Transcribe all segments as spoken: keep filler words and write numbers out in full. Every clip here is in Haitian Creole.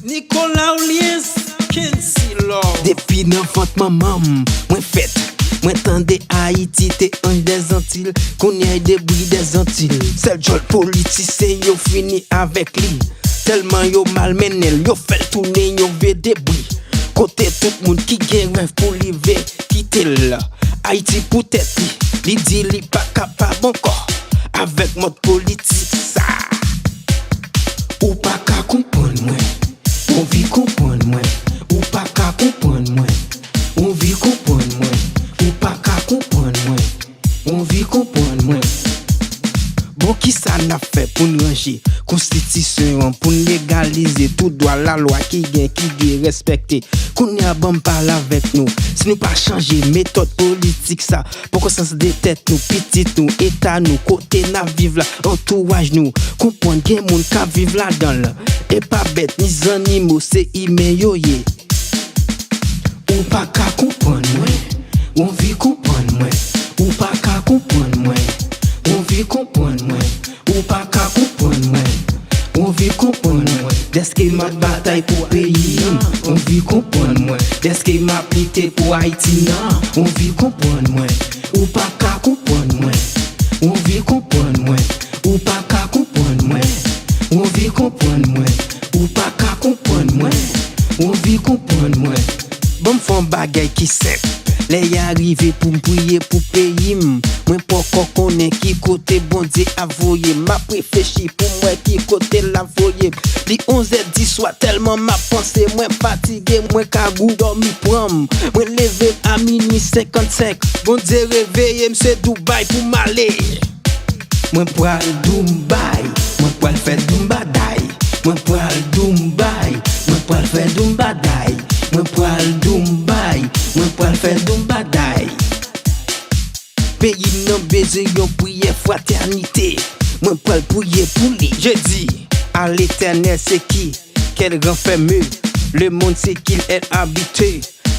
Nicolas Oliens, Kency Love. Depi nan vant manman m, mwen fèt. Mwen tande Ayiti te anj dèzantil, kounye a debri dèzantil. Sèl djòl politisyen yo fini avèk li. Tèlman yo malmennen l, yo fè l tounen yon vye debri. Kote tout moun ki gen rèv pou li ve, kite l. Ayiti pou tèt li, li di li pa kapab ankò avèk mòd politik sa. Ou pa ka konprann mwen, ou anvi konprann mwen. Ou pa ka konprann mwen, ou anvi konprann mwen. Ou pa ka konprann mwen, ou anvi konprann mwen. Bon, kisa n ap fè pou n ranje konstitisyon an, pou n legalize tout dwa lalwa ki gen, ki dwe respekte? Kounye a ban m pale avèk nou. Si nou pa chanje metòd politik sa, pran konsyans de tèt nou, pitit nou, eta nou, kote n ap viv la, antouraj nou, konprann gen moun k ap viv ladan l. E pa bèt ni zannimo, se imen yo ye. Ou pa ka konprann mwen, ou anvi konprann mwen. Ou pa ka konprann mwen, ou anvi konprann mwen. Ou pa ka konprann mwen, ou anvi konprann mwen. Dèske m ap batay pou peyi m, ou anvi konprann mwen. Dèske m ap lite pou Ayiti nan, ou anvi konprann mwen. Ou pa ka konprann mwen, ou anvi konprann mwen. Ou pa ka konprann mwen, ou anvi konprann mwen. Ou pa ka konprann mwen, ou anvi konprann mwen. Ban m fè yon bagay ki senp. Lè a rive pou m priye pou peyi m. Mwen poko konnen ki kote Bondye ap voye m. M ap reflechi pou m wè ki kote l ap voye m. Li onzè diswa, tèlman m ap panse, mwen fatige, mwen kagou, dòmi pran m. Mwen leve a minwi senkannsenk. Bondye reveye m, se Dubai pou m ale. Mwen pral Dubai, mwen pral fè Dumbaday. Mwen pral Dubai, mwen pral fè Dumbaday. Mwen pral Dubai, mwen pral fè Dumbaday. Peyi m nan bezwen yon priyè fratènite. Mwen pral priye pou li. Je dis à l'Éternel, c'est qui qu'elle renferme? Le monde, c'est qu'il elle habite.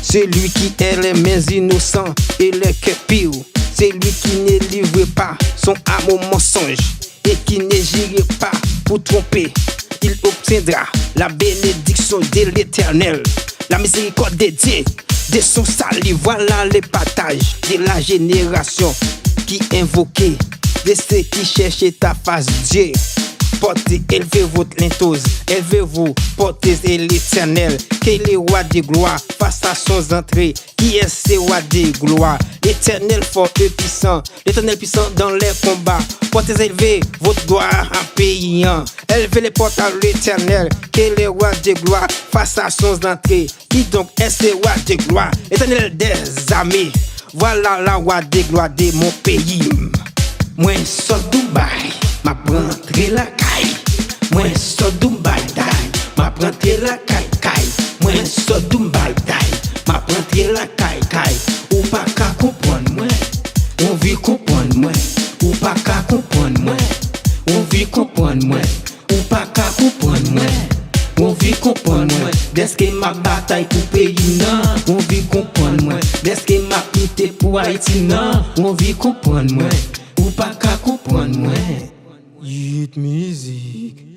Celui qui aime les mains innocents et les cœurs purs, celui qui ne livre pas son âme au mensonge et qui ne jure pas pour tromper, il obtiendra la bénédiction de l'Éternel, la miséricorde de Dieu, de son salut. Voilà le partage de la génération qui invoque, de ceux qui cherchent ta face, Dieu. Portez, élevez votre linteau, élevez-vous, portez l'Éternel, que le roi de gloire fasse sa son entrée. Qui est ce roi de gloire? L'Éternel fort et puissant, l'Éternel puissant dans les combats. Portez, élevez votre gloire à péant. Élevez les portes à l'Éternel, que le roi de gloire fasse sa son entrée. Qui donc est ce roi de gloire? L'Éternel des armées. Voilà la roi de gloire de mon pays. Mwen sot Dubai, m ap rantre lakay. Mwen sot Dubai, day, m ap rantre lakay, kay. Mwen sot Dubai, day, m ap rantre lakay, kay. Ou pa ka konprann mwen, ou anvi konprann mwen. Ou pa ka konprann mwen, ou anvi konprann mwen. Ou pa ka konprann mwen, ou anvi konprann mwen. Dèske m ap batay pou peyi m nan, ou anvi konprann mwen. Dèske m ap lite pou Ayiti nan, ou anvi konprann mwen. Ou pa ka konprann mwen. Hit mizik.